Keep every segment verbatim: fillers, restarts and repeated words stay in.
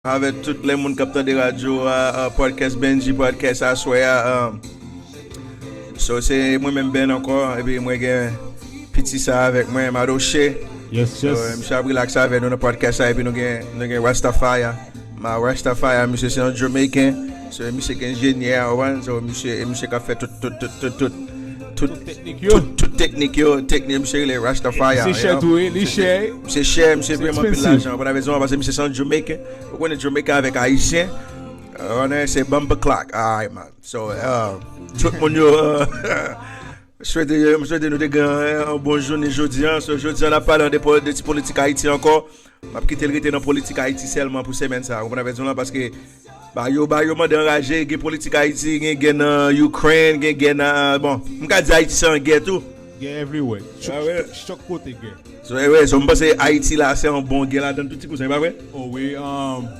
Avèk tout lè moun k ap tande radyo a, a, podcast Benji Podcast aswè a. Um, so, se mwen menm Ben ankò, epi mwen gen piti sa avèk mwen, Madoche. Yes, so, yes. Misye ap relax avè nou nan podcast la, epi nou gen, nou gen Rastafire. Ma Rastafire, misye se yon Jamaican. So, misye gen enjenyè, ou konprann? So, misye, e misye k ap fè tout, tout, tout, tout, tout, tout, tout teknik yo. Tout, tout teknik yo, teknik, misye rele Rastafire. Se chè tou, wi, li chè. Misye chè, misye vrèman pil lajan. Ou konn avè zon, paske misye se yon Jamaican. Ou konnen Jamaican avèk Ayisyen. Ou konnen se bumper clock. Alright, man. So, uh, tout moun yo, uh, swete, m swete nou te gen, uh, yon bon jounen jodi an. So, jodi an, n ap pale de, po- de ti politik Ayiti ankò. M ap kite l rete nan politik Ayiti sèlman pou semèn sa a. Ou konprann avè zon lan, paske ba yo, ba yo mande anraje, gen politik Ayiti, gen gè nan Ukraine, gen gè nan, bon, m ka di Ayiti se an gè tou. Gè everywhere. Chak, ah, ouais. Chak, chak kote gè. So, eh, ouais, so, m panse Ayiti la, se yon bon gè ladan tout ti kouzen, pa vre? Oh wi, um,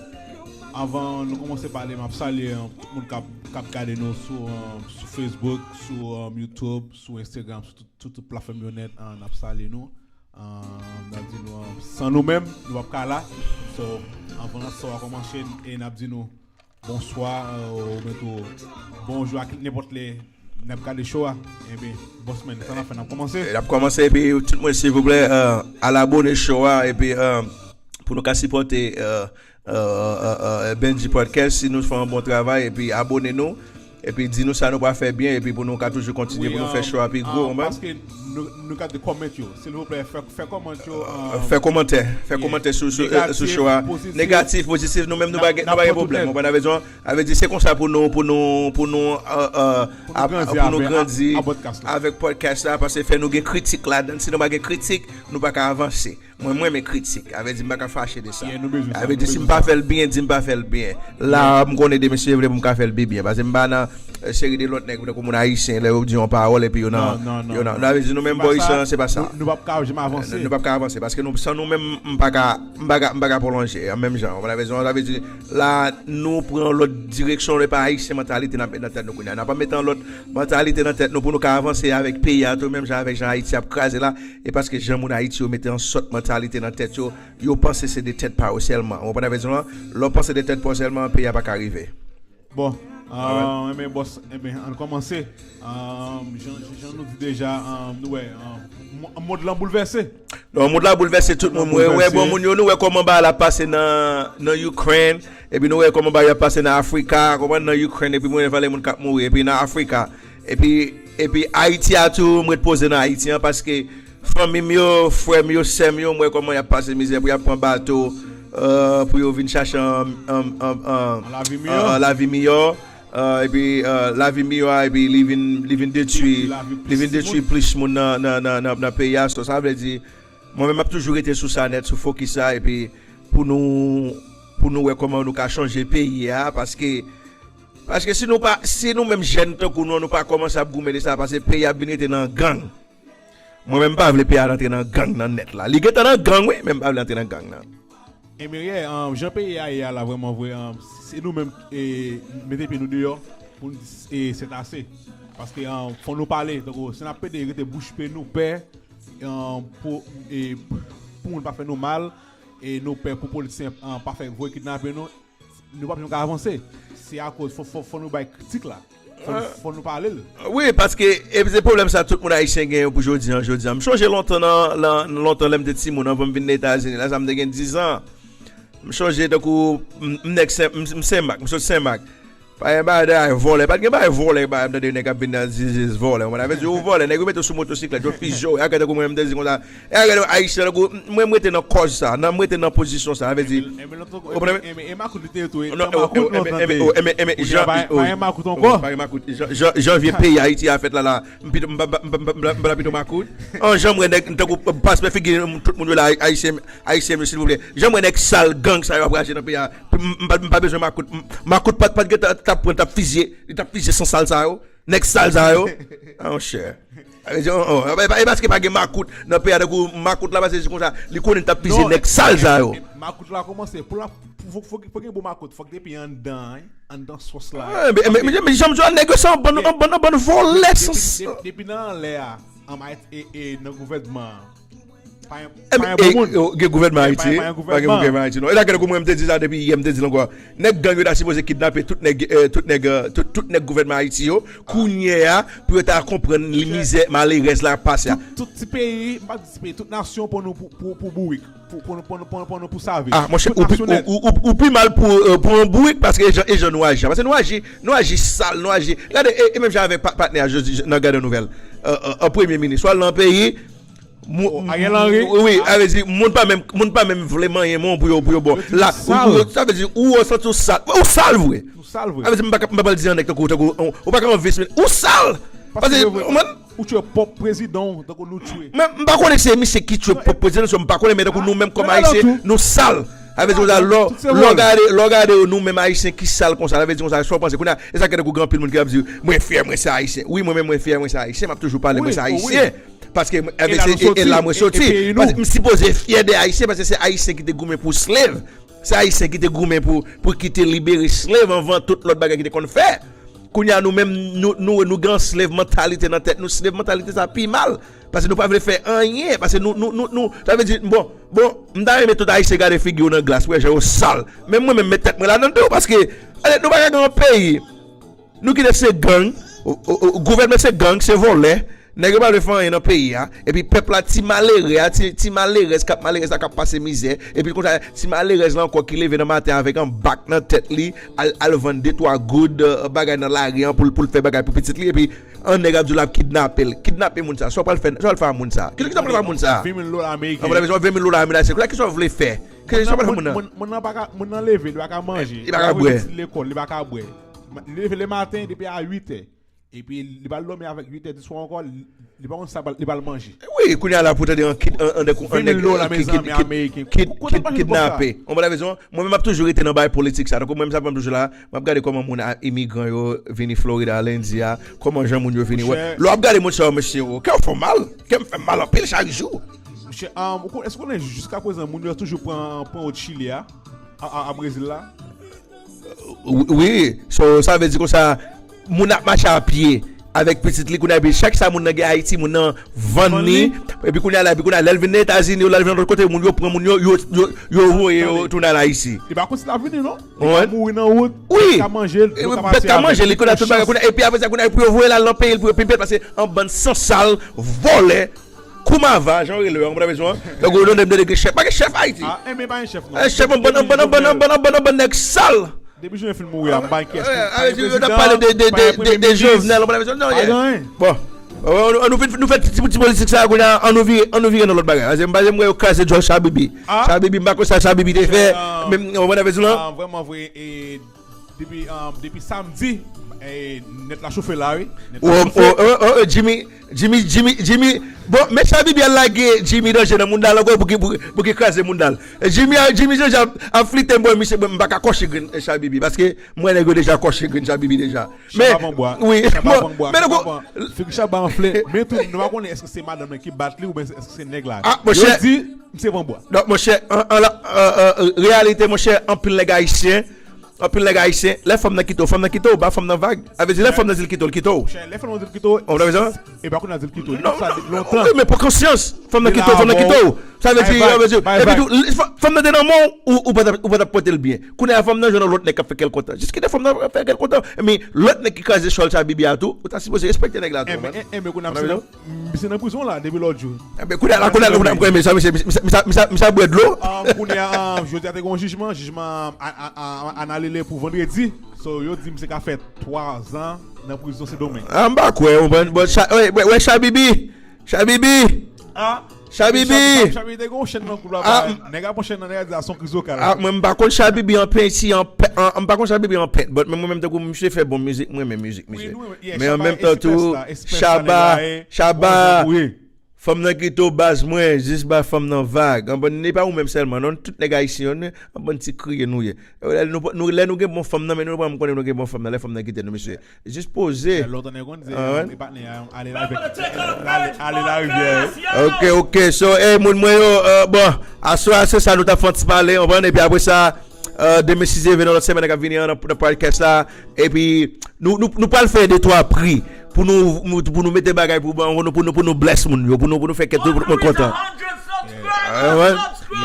avan nou kòmanse pale, m ap salye, um, tout moun k ap, k ap gade nou sou, um, sou Facebook, sou, um, YouTube, sou Instagram, sou tout, tout, tout platfòm yo nèt, um, n ap salye nou. Um, n ap di nou, um, san nou menm, nou p ap ka la. So, anvan sò a kòmanse, e n ap di nou, bonswa, euh, oubyen tou bonjou ak nenpòt lè n ap gade show a. Ebyen, bòs mwen, sa n ap fè, n ap kòmanse. N ap kòmanse, epi tout moun, silvouplè, euh, al abone show a, epi, euh, pou nou ka sipòte, euh, euh, euh, euh, Benji Podcast, si nou fè yon bon travay, epi abone nou, epi di nou sa nou pa fè byen, epi pou nou ka toujou kontinye pou nou fè show a pi gwo, ou konprann? Paske nou, nou gade comment yo. Silvouplè, fè, fè comment yo, euh, fè kòmantè, fè kòmantè sou, sou, euh, sou show a. Negatif, pozitif, nou menm nou pa gen, nou pa gen pwoblèm. Ou konprann avè zon? Avè di se konsa pou nou, pou nou, pou nou, euh, euh, pou nou grandi avèk podcast la, paske fè nou gen kritik ladan. Si nou pa gen kritik, nou pa ka avanse. Mwen, mwen renmen kritik. Avè di m pa ka fache de sa. Avè di si m pa fè l byen, di m pa fè l byen. La, m konnen demen si Dye vle pou m ka fè l pi byen. Paske m pa nan, euh, seri de lòt nèg, tankou moun ayisyen, lè yo di yon pawòl epi yo nan, yo nan, avè di nou menm bò isi an, se pa sa. Nou p ap ka janm avanse. Nou p ap ka avanse, paske nou, san nou menm, m pa ka, m pa ka, m pa ka pwolonje an menm jan. Ou konprann avè di, la, nou pran yon lòt direksyon, se pa ayisyen mantalite n ap met nan tèt nou kounye a. N ap met yon lòt mantalite nan tèt nou pou nou ka avanse avèk peyi a tou, menm jan avèk jan Ayiti ap kraze la. E paske jan moun Ayiti yo mete yon sòt mantalite nan tèt yo, yo panse se de tèt pa yo sèlman. Ou konprann avè di lan? Lè w panse de tèt pa w sèlman, peyi a pa ka rive. Bon, euh, enben, bòs, enben, ann kòmanse. Euh, jan, jan nou di deja, euh, nou wè, euh, mo- mond lan boulvèse. Non, mond la boulvèse, tout moun. Mwen wè, bon, moun yo, nou wè kòman bagay la pase nan, nan Ukraine, epi nou wè kòman bagay la pase nan Afrika, konprann, nan Ukraine, epi mwen wè valè moun k ap mouri, epi nan Afrika, epi, epi Ayiti a tou, mwen ret poze nan Ayiti an, paske fanmi m yo, frè m yo, sè m yo, m wè kòman y ap pase mizè pou y ap pran bato, euh, pou yo vin chache an, an, an, an, an lavi miyò. An, an lavi miyò, euh, epi, euh, lavi miyò a, epi li vin, li vin detwi, li vin detwi plis moun nan, nan, nan, nan, nan peyi a. So, sa vle di, mwen menm, m ap toujou rete sou sa nèt, sou fokis sa, epi pou nou, pou nou wè kòman nou ka chanje peyi a, paske, paske si nou pa, si nou menm jèn tankou nou an, nou pa kòmanse ap goumen de sa, paske peyi a ap vin rete nan gang. Mwen menm, m pa vle peyi a rantre nan gang nan nèt la. Li gentan nan gang, wi, men m pa vle antre nan gang nan. Ebyen, yeah, um, jan peyi a ye a la, vrèman vre, um, se nou menm, e, mete pye nou deyò pou n di, e, c'est assez. Paske, um, fò nou pale, tankou, si n ap pede rete bouch pe nou pè, um, pou, e, pou moun pa fè nou mal, e nou pè pou politisyen, um, pa fè voye kidnape nou, nou p ap janm ka avanse. Se akoz fò, fò, fò nou bay kritik la. Fò, fò nou pale l. Wi, paske, e se pwoblèm sa tout moun ayisyen genyen pou jodi an, jodi an. M chonje lontan nan, nan, lontan lè m te timoun, anvan m vin nan Etazini la, sa m te gen diz an. M chonje tankou m, m nèg Sen, m, m Senmak, m sot Senmak. Pa gen bagay de ay vòlè, pa t gen bagay vòlè, bagay m tande nèg ap vin nan zizis vòlè. Ou konprann? Avè di ou vòlè, nèg yo mete w sou motosiklèt, yo fizye w, e a kè tankou mwen menm m te di konsa, e a kè ayisyen tankou, mwen m rete nan kòz sa, nan m rete nan pozisyon sa, avè di, ou konprann? E makout li te ye tou, e makout lontan te ye. Kounye a pa gen makout ankò. Pa gen makout. Jan, jan vye peyi Ayiti a fèt la, la, m pito, m pa, m pa, m pa, m pa, m pa pito makout. An, jan m wè nèg, tankou, pas mè figi, tout moun yo la, ayisyen, ayisyen, silvouplè. Jan m wè nèg sal gang sa yo ap raje nan peyi a. M, m pa, m pa bezwen makout. M, makout pa t, pa t gentan t ap pran, t ap fizye, li t ap fizye san sal sa yo. Nèg sal sa yo. Ah, monchè. E, e, e, e paske pa gen makout nan peyi a, tankou makout la pase jis konsa, li konnen t ap fizye nèg sal sa yo. Makout la kòmanse, pou la, pou, pou, pou, pou gen bon makout, fòk depi anndan, anndan sòs la. Ah, men, men, men, men, jan m di w, nèg yo se yon bann, yon bann, yon bann vòlè, depi, depi, depi nan anlè a, an, e, e nan gouvènman an. Pa yon, pa yon bon moun. Gen gouvènman Ayiti, pa gen gouvènman Ayiti non. E dakò, kou mwen m te di sa depi yè, m te di l ankò. Nèg gang yo ta sipoze kidnape tout nèg, tout nèg, tout, tout nèg gouvènman Ayiti yo. Kounye a, pou yo ta konprann li mizè malerèz la ap pase a. Tout ti peyi, m pa di ti peyi, tout nasyon pran nou pou, pou, pou bourik. Pou, pou, pou, pou, pou, pou save. Ah, monchè, ou pi, ou, ou, ou, ou pi mal pou, euh, pou yon bourik paske e jan, e jan nou aji. Paske nou aji, nou aji sal, nou aji. Gade, e, e menm jan avèk pa, patnè a Jodi nan Gade Nouvèl. Euh, euh, an premye minis, ou al nan peyi, Ariel Henry. Wi, sa vle di, moun pa menm, moun pa menm vle manyen moun pou yo, pou yo bon. La, ou, sa vle di, ou, ou santi ou sal. Ou sal vre. Ou sal vre. Sa vle di, m pa ka, m pa pral di an nèg tankou, tankou, ou pa ka yon vis, men ou sal. Paske, ou tchwe pwòp prezidan w, tankou nou tchwe. Men m pa konnen si se misye ki tchwe pwòp prezidan, m pa konnen, men tankou nou menm kòm Ayisyen, nou sal. Sa vle di konsa, lè, lè w gade, lè w gade nou menm Ayisyen ki sal konsa, sa vle di konsa, sa w panse kounye a, e sa k fè tankou gen anpil moun ki ap di, mwen fyè, mwen se Ayisyen. Wi, mwen menm, mwen fyè, mwen se Ayisyen, m ap toujou pale, mwen se Ayisyen. Paske, e la mwen soti. Paske m sipoze fyè de Ayisyen, paske se Ayisyen ki te goumen pou slave. Se Ayisyen ki te goumen pou, pou ki te libere slave anvan tout lòt bagay ki te konn fè. Kounye a nou menm, nou, nou, nou gen slave mantalite nan tèt nou. Slave mantalite sa pi mal. Paske nou pa vle fè anyen. Paske nou, nou, nou, nou, sa vle di, bon, bon, m ta renmen tout Ayisyen gade figi yo nan glas, wè jan yo sal. Men mwen menm met tèt mwen ladan tou, paske, ale, nou pa ka gen yon peyi. Nou kite se gang, o, o, o, gouvènman se gang, se vòlè. Nèg yo pa vle fè anyen nan peyi a. Epi pèp la, ti malere a, ti, ti malerèz k ap, malerèz la k ap pase mizè. Epi konsa, ti malerèz la ankò ki leve nan maten avèk yon bak nan tèt li, al, al vann de twa goud, euh, bagay nan lari an pou l, pou l fè bagay pou pitit li. Epi yon nèg ap di w l ap kidnape l. Kidnape moun sa. Sa w pral fè, sa w pral fè a moun sa? Kisa w pral fè a moun sa? Ven mil dola ameriken. Ann, ven mil dola ameriken. Kisa w vle fè? Kisa w pral fè moun nan? Moun nan pa ka, moun nan leve, li pa ka manje. Li pa ka bwè. Li lekòl, li pa ka bwè. Li leve lematen depi a uit è. Epi li pral dòmi avèk uit è di swa ankò, li, li pa konn sa li pral manje. Wi, kounye a la pou tande an kid, an, an, an, ven mil dola, mezanmi, ameriken. Kidnape. Ou konprann sa? Mwen menm m ap toujou rete nan bagay politik sa. Donk mwen menm sa fè m toujou la, m ap gade kòman moun a, imigran yo vini Florida lendi a, kòman jan moun yo vini. Lè w ap gade moun sa yo, mesye, kè w fè w mal. Kè m fè m mal anpil chak jou. Monchè, um, ou kon-, èske w konnen jiskaprezan moun yo toujou pran, pran wout Chili a, a, a, a Brezil la? Wi, wi. So, sa vle di konsa, moun ap mache a pye avèk pitit li, kounye a, epi chak sa moun nan gen Ayiti, moun nan vann li, epi kounye a la, epi kounye a, lè l vin nan Etazini, lè l vin nan lòt kote, moun yo pran moun yo, yo, yo, yo voye yo tounen al Ayiti. Li pa konn si l ap vini, non. Li ka mouri nan wout, bèt ka manje l, dlo ka pase avè l. Bèt ka manje l, li konn tout bagay, kounye a, epi apre sa, kounye a, pou yo voye l al nan peyi l, pou yo pi bèt, paske an bann sansal, vòlè, Koumava, jan yo rele yo, ou konprann bezwen an? Donk, ou tande m tande gen chèf. Pa gen chèf Ayiti. Ah, enben pa gen chèf, non. Eh, chèf, an bann, an bann, an bann, an bann, an bann, an bann nèg sal. Depi jounen fin mouri a, m pa gen kès. Eh, eh, yo t ap pale de, de, de, de, de Jovenel, ou konprann bezwen an? Non, pa gen anyen. Bon. Oh, nou, nou fin, nou fè ti, ti politik sa, kounye a, an nou vire, an nou vire nan lòt bagay. Paske m pa janm wè yo kraze djòl Shabibi. Ah. Shabibi, m pa konn sa Shabibi te fè. Ah. Men, ou konprann bezwen an? Ah, vrèman vre, e, Depi, um, depi samdi, eh, nèt la chofe la, wi. Nèt la chofe. Oh, oh, oh, oh, Jimmy, Jimmy, Jimmy, Jimmy. Bon, men Shabibi al lage Jimmy Danje nan mounda l ankò pou ki, pou, pou ki kraze mounda l. Eh, Jimmy, Jimmy Danje ap, ap flite m, bon, misye, bon, m pa ka kòche grenn, eh, Shabibi, paske mwen nèg yo deja kòche grenn Shabibi deja. Men, wi, bon, men nou ko- Figi Shabba anfle, men tou, nou pa konnen èske se madanm nan ki bat li oubyen èske se nèg la. Ah, monchè. Yo di, misye pran bwa. Non, monchè, an, an, an, an, an reyalite, monchè, anpil nèg ayisyen, Anpil nèg ayisyen, lè fanm nan kite w, fanm nan kite w, ba fanm nan vag. Sa vle di, lè fanm nan di l kite w, l kite w. Monchè, lè fanm nan di l kite w, ou konprann sa, e pa kounye a di l kite w. Li konn sa depi lontan. Wi, men pran konsyans. Fanm nan kite w, fanm nan kite w. Sa vle di, sa vle di, epi tou, fanm nan te nan men w, ou, ou pa t ap, ou pa t ap pote l byen. Kounye a, fanm nan jwenn yon lòt nèg k ap fè kè l kontan. Jis kite fanm nan fè kè l kontan. Men lòt nèg ki kraze chòl Shabibi a tou, ou ta sipoze respekte nèg la tou, man. Enben, enben, kounye a, misye nan, misye nan prizon la, depi lòt jou. Enben, kounye a la, kounye a la, kounye a, kounye a, misye, misye, misye, misye, misye bwè dlo. Ah, kounye a, ah, jodi a te gen yon jijman, jijman, ah, ah, ah, anile pou vandredi. So, yo di misye ka fè twa zan nan prizon Sendomeng. Ah, m pa kwè, ou konprann? Bon, Sha-, wè, wè, wè, Shabibi! Shabibi! Ah, Shabibi! Shabibi, Shabibi te gen yon chèn nan kou la, nèg la pran chèn nan, nèg la di a se yon krizokal. Ah, mwen, m pa konn Shabibi an penti, an pè-, an, m pa konn Shabibi an pent, but mwen, mwen menm, tankou misye fè bon mizik, mwen renmen mizik misye. Men an menm tan tou, Shabba, Shabba, Fanm nan kite w baz mwen, jis ba fanm nan vag. An bann, e pa ou menm sèlman, non, tout nèg ayisyen yo, nou, an bann ti kriye nou ye. E lè nou, nou, lè nou gen bon fanm nan, men nou pa janm konnen nou gen bon fanm nan, lè fanm nan kite nou, mesye. Jis poze. Lòt nèg konn di, e patnè a, ale la, ale, ale la rivyè. Ok, ok, so, ey, moun mwen yo, euh, bon, aswè a, se sa nou t ap fè yon ti pale, ou konprann, epi apre sa, Euh, demen si Dye vle, nan lòt semèn k ap vini an, nan, nan podcast la. Epi, nou, nou, nou pral fè de twa pri pou nou, nou, pou nou mete bagay pou, pou nou, pou nou, pou nou bless moun yo, pou nou, pou nou fè kè tout moun kontan. Ah, ouais.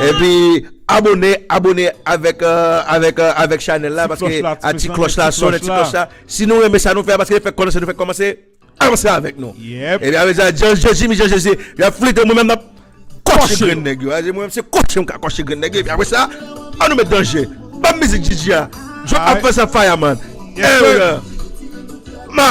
Epi abone, abone avèk euh, avèk euh, avèk chanèl la, paske a ti klòch la, sonnen ti klòch la. Si nou renmen sa nou fè, paske fè kòmanse, nou fè kòmanse avanse avèk nou. Epi apre sa, Jan Jezi, mi Jan Jezi, y ap flite mwen menm nan kòche grenn nèg yo. Mwen menm se kòche m ka kòche grenn nèg yo. Epi apre sa, an nou met danje. Ban mizik Didi a. Jòk ap fè sa fire man. Ewe. Ma